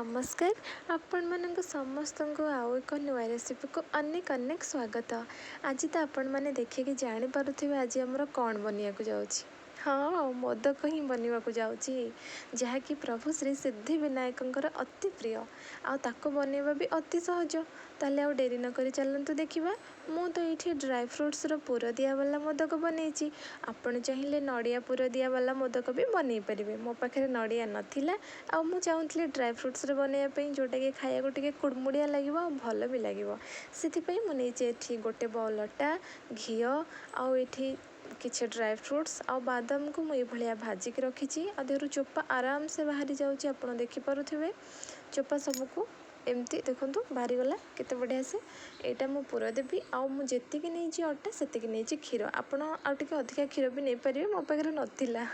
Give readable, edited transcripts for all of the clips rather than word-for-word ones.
ନମସ୍କାର ଆପଣମାନଙ୍କୁ ସମସ୍ତଙ୍କୁ, ଆଉ ଏକ ନୂଆ ରେସିପିକୁ ଅନେକ ଅନେକ ସ୍ୱାଗତ। ଆଜି ତ ଆପଣମାନେ ଦେଖିକି ଜାଣିପାରୁଥିବେ ଆଜି ଆମର କ'ଣ ବନିବାକୁ ଯାଉଛି। ହଁ, ମୋଦକ ହିଁ ବନିବାକୁ ଯାଉଛି, ଯାହାକି ପ୍ରଭୁ ଶ୍ରୀ ସିଦ୍ଧି ବିନାୟକଙ୍କର ଅତି ପ୍ରିୟ, ଆଉ ତାକୁ ବନେଇବା ବି ଅତି ସହଜ। ତାହେଲେ ଆଉ ଡେରି ନକରି ଚାଲନ୍ତୁ ଦେଖିବା। ମୁଁ ତ ଏଇଠି ଡ୍ରାଏ ଫ୍ରୁଟ୍ସର ପୁର ଦିଆବାଲା ମୋଦକ ବନେଇଛି। ଆପଣ ଚାହିଁଲେ ନଡ଼ିଆ ପୁର ଦିଆବାଲା ମୋଦକ ବି ବନେଇ ପାରିବେ। ମୋ ପାଖରେ ନଡ଼ିଆ ନଥିଲା ଆଉ ମୁଁ ଚାହୁଁଥିଲି ଡ୍ରାଏ ଫ୍ରୁଟ୍ସରେ ବନେଇବା ପାଇଁ, ଯେଉଁଟାକି ଖାଇବାକୁ ଟିକେ କୁଡ଼ମୁଡ଼ିଆ ଲାଗିବ ଆଉ ଭଲ ବି ଲାଗିବ। ସେଥିପାଇଁ ମୁଁ ନେଇଛି ଏଠି ଗୋଟେ ବାଉଲ୍ ଅଟା, ଘିଅ ଆଉ ଏଠି କିଛି ଡ୍ରାଏ ଫ୍ରୁଟ୍ସ ଆଉ ବାଦାମକୁ ମୁଁ ଏଇଭଳିଆ ଭାଜିକି ରଖିଛି, ଆଉ ଦେହରୁ ଚୋପା ଆରାମସେ ବାହାରି ଯାଉଛି। ଆପଣ ଦେଖିପାରୁଥିବେ, ଚୋପା ସବୁକୁ ଏମିତି ଦେଖନ୍ତୁ ବାହାରିଗଲା କେତେ ବଢ଼ିଆ ସେ। ଏଇଟା ମୁଁ ପୁର ଦେବି, ଆଉ ମୁଁ ଯେତିକି ନେଇଛି ଅଟା ସେତିକି ନେଇଛି କ୍ଷୀର। ଆପଣ ଆଉ ଟିକେ ଅଧିକା କ୍ଷୀର ବି ନେଇପାରିବେ। ମୋ ପାଖରେ ନଥିଲା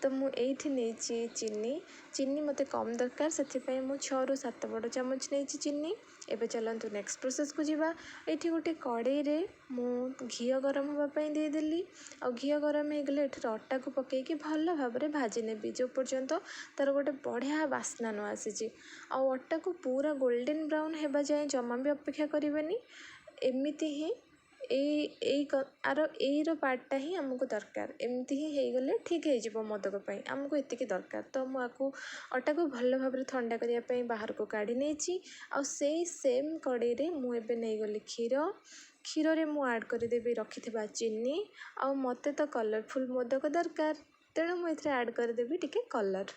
ତ ମୁଁ ଏଇଠି ନେଇଛି ଚିନି। ଚିନି ମୋତେ କମ୍ ଦରକାର, ସେଥିପାଇଁ ମୁଁ 6ରୁ 7 ବଡ଼ ଚାମଚ ନେଇଛି ଚିନି। ଏବେ ଚାଲନ୍ତୁ ନେକ୍ସଟ ପ୍ରୋସେସ୍କୁ ଯିବା। ଏଇଠି ଗୋଟେ କଡ଼େଇରେ ମୁଁ ଘିଅ ଗରମ ହେବା ପାଇଁ ଦେଇଦେଲି, ଆଉ ଘିଅ ଗରମ ହେଇଗଲେ ଏଠାରେ ଅଟାକୁ ପକାଇକି ଭଲ ଭାବରେ ଭାଜି ନେବି, ଯେଉଁ ପର୍ଯ୍ୟନ୍ତ ତା'ର ଗୋଟେ ବଢ଼ିଆ ବାସ୍ନା ନ ଆସିଛି। ଆଉ ଅଟାକୁ ପୁରା ଗୋଲ୍ଡେନ୍ ବ୍ରାଉନ୍ ହେବା ଯାଏଁ ଜମା ବି ଅପେକ୍ଷା କରିବେନି। ଏମିତି ହିଁ ଏଇ ଆର ଏଇର ପାର୍ଟଟା ହିଁ ଆମକୁ ଦରକାର। ଏମିତି ହିଁ ହେଇଗଲେ ଠିକ୍ ହେଇଯିବ। ମୋଦକ ପାଇଁ ଆମକୁ ଏତିକି ଦରକାର। ତ ମୁଁ ଆକୁ ଅଟାକୁ ଭଲ ଭାବରେ ଥଣ୍ଡା କରିବା ପାଇଁ ବାହାରକୁ କାଢ଼ି ନେଇଛି, ଆଉ ସେଇ ସେମ୍ କଡ଼େଇରେ ମୁଁ ଏବେ ନେଇଗଲି କ୍ଷୀର। କ୍ଷୀରରେ ମୁଁ ଆଡ଼୍ କରିଦେବି ରଖିଥିବା ଚିନି, ଆଉ ମୋତେ ତ କଲର୍ଫୁଲ୍ ମୋଦକ ଦରକାର, ତେଣୁ ମୁଁ ଏଥିରେ ଆଡ଼୍ କରିଦେବି ଟିକେ କଲର୍।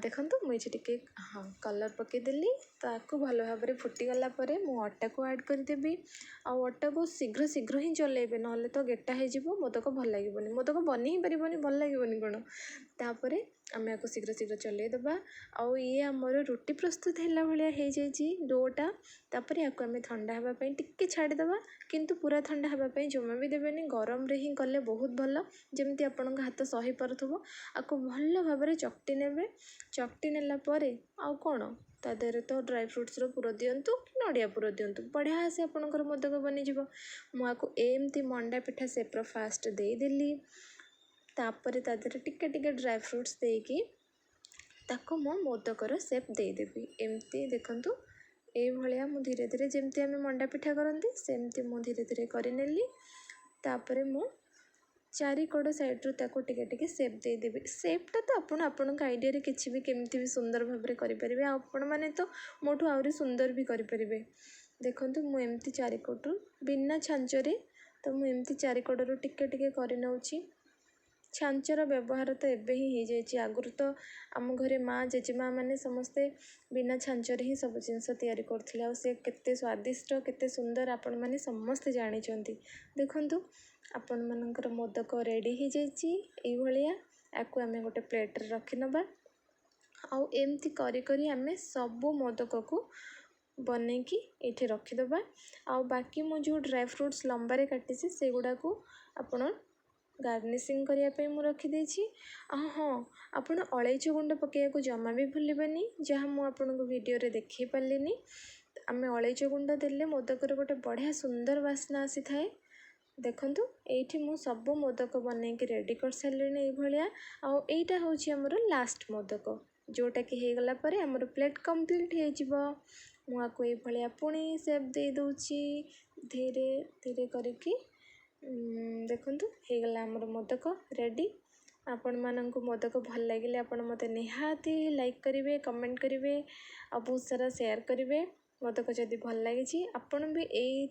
ଦେଖନ୍ତୁ, ମୁଁ ଏଠି ଟିକେ, ହଁ, କଲର୍ ପକାଇଦେଲି। ତାକୁ ଭଲ ଭାବରେ ଫୁଟିଗଲା ପରେ ମୁଁ ଅଟାକୁ ଆଡ଼୍ କରିଦେବି, ଆଉ ଅଟାକୁ ଶୀଘ୍ର ଶୀଘ୍ର ହିଁ ଚଲେଇବେ, ନହେଲେ ତ ଗେଟା ହେଇଯିବ, ମୋଦକ ଭଲ ଲାଗିବନି, ମୋଦକ ବନି ହିଁ ପାରିବନି, ଭଲ ଲାଗିବନି କ'ଣ। ତାପରେ ଆମେ ଆକୁ ଶୀଘ୍ର ଶୀଘ୍ର ଚଲେଇଦେବା, ଆଉ ଇଏ ଆମର ରୁଟି ପ୍ରସ୍ତୁତ ହେଲା ଭଳିଆ ହେଇଯାଇଛି ଡୋଟା। ତାପରେ ୟାକୁ ଆମେ ଥଣ୍ଡା ହେବା ପାଇଁ ଟିକେ ଛାଡ଼ିଦେବା, କିନ୍ତୁ ପୁରା ଥଣ୍ଡା ହେବା ପାଇଁ ଜମା ବି ଦେବେନି। ଗରମରେ ହିଁ କଲେ ବହୁତ ଭଲ, ଯେମିତି ଆପଣଙ୍କ ହାତ ସହିପାରୁଥିବ। ଆକୁ ଭଲ ଭାବରେ ଚକଟି ନେବେ। ଚକଟି ନେଲା ପରେ ଆଉ କ'ଣ, ତା ଦେହରେ ତ ଡ୍ରାଏ ଫ୍ରୁଟ୍ସର ପୁର ଦିଅନ୍ତୁ କି ନଡ଼ିଆ ପୁର ଦିଅନ୍ତୁ, ବଢ଼ିଆ ସେ ଆପଣଙ୍କର ମୋଦକ ବନିଯିବ। ମୁଁ ଆକୁ ଏମିତି ମଣ୍ଡା ପିଠା ସେପ୍ର ଫାଷ୍ଟ ଦେଇଦେଲି, ତାପରେ ତା ଦେହରେ ଟିକେ ଟିକେ ଡ୍ରାଏ ଫ୍ରୁଟ୍ସ ଦେଇକି ତାକୁ ମୁଁ ମୋଦକର ସେପ୍ ଦେଇଦେବି। ଏମିତି ଦେଖନ୍ତୁ, ଏଇଭଳିଆ ମୁଁ ଧୀରେ ଧୀରେ, ଯେମିତି ଆମେ ମଣ୍ଡା ପିଠା କରନ୍ତି ସେମିତି ମୁଁ ଧୀରେ ଧୀରେ କରିନେଲି। ତାପରେ ମୁଁ ଚାରିକଡ଼ ସାଇଡ଼୍ରୁ ତାକୁ ଟିକେ ଟିକେ ସେପ୍ ଦେଇଦେବି। ସେପ୍ଟା ତ ଆପଣ ଆପଣଙ୍କ ଆଇଡ଼ିଆରେ କିଛି ବି କେମିତି ବି ସୁନ୍ଦର ଭାବରେ କରିପାରିବେ, ଆଉ ଆପଣମାନେ ତ ମୋଠୁ ଆହୁରି ସୁନ୍ଦର ବି କରିପାରିବେ। ଦେଖନ୍ତୁ, ମୁଁ ଏମିତି ଚାରିକଡ଼ରୁ ବିନା ଛାଞ୍ଚରେ, ତ ମୁଁ ଏମିତି ଚାରିକଡ଼ରୁ ଟିକେ ଟିକେ କରିନେଉଛି। ଛାଞ୍ଚର ବ୍ୟବହାର ତ ଏବେ ହିଁ ହେଇଯାଇଛି, ଆଗରୁ ତ ଆମ ଘରେ ମା' ଜେଜେମା ମାନେ ସମସ୍ତେ ବିନା ଛାଞ୍ଚରେ ହିଁ ସବୁ ଜିନିଷ ତିଆରି କରୁଥିଲେ, ଆଉ ସେ କେତେ ସ୍ୱାଦିଷ୍ଟ, କେତେ ସୁନ୍ଦର ଆପଣମାନେ ସମସ୍ତେ ଜାଣିଛନ୍ତି। ଦେଖନ୍ତୁ, ଆପଣମାନଙ୍କର ମୋଦକ ରେଡ଼ି ହେଇଯାଇଛି ଏଇଭଳିଆ। ଆକୁ ଆମେ ଗୋଟେ ପ୍ଲେଟ୍ରେ ରଖିନେବା, ଆଉ ଏମିତି କରି କରି ଆମେ ସବୁ ମୋଦକକୁ ବନେଇକି ଏଇଠି ରଖିଦେବା। ଆଉ ବାକି ମୁଁ ଯେଉଁ ଡ୍ରାଏ ଫ୍ରୁଟ୍ସ ଲମ୍ବାରେ କାଟିଛି, ସେଗୁଡ଼ାକୁ ଆପଣ ଗାର୍ନିସିଂ କରିବା ପାଇଁ ମୁଁ ରଖିଦେଇଛି। ଆଉ ହଁ, ଆପଣ ଅଳେଇଚ ଗୁଣ୍ଡ ପକାଇବାକୁ ଜମା ବି ଭୁଲିବେନି, ଯାହା ମୁଁ ଆପଣଙ୍କୁ ଭିଡ଼ିଓରେ ଦେଖାଇ ପାରିଲିନି। ଆମେ ଅଳେଇଚ ଗୁଣ୍ଡ ଦେଲେ ମୋଦକର ଗୋଟେ ବଢ଼ିଆ ସୁନ୍ଦର ବାସ୍ନା ଆସିଥାଏ। ଦେଖନ୍ତୁ, ଏଇଠି ମୁଁ ସବୁ ମୋଦକ ବନେଇକି ରେଡ଼ି କରିସାରିଲିଣି ଏଇଭଳିଆ, ଆଉ ଏଇଟା ହେଉଛି ଆମର ଲାଷ୍ଟ ମୋଦକ, ଯେଉଁଟାକି ହେଇଗଲା ପରେ ଆମର ପ୍ଲେଟ୍ କମ୍ପ୍ଲିଟ୍ ହେଇଯିବ। ମୁଁ ଆକୁ ଏଇଭଳିଆ ପୁଣି ସେପ୍ ଦେଇଦେଉଛି ଧୀରେ ଧୀରେ କରିକି। ଦେଖନ୍ତୁ, ହେଇଗଲା ଆମର ମୋଦକ ରେଡ଼ି। ଆପଣମାନଙ୍କୁ ମୋଦକ ଭଲ ଲାଗିଲେ ଆପଣ ମୋତେ ନିହାତି ଲାଇକ୍ କରିବେ, କମେଣ୍ଟ କରିବେ ଆଉ ବହୁତ ସାରା ସେୟାର କରିବେ। ମୋଦକ ଯଦି ଭଲ ଲାଗିଛି, ଆପଣ ବି ଏଇ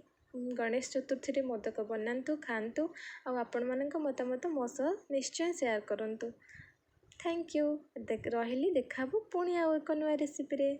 ଗଣେଶ ଚତୁର୍ଥୀରେ ମୋଦକ ବନାନ୍ତୁ, ଖାଆନ୍ତୁ ଆଉ ଆପଣମାନଙ୍କ ମତାମତ ମୋ ସହ ନିଶ୍ଚୟ ସେୟାର କରନ୍ତୁ। Thank you, ରହିଲି। ଦେଖାହେବ ପୁଣି ଆଉ ଏକ ନୂଆ ରେସିପିରେ।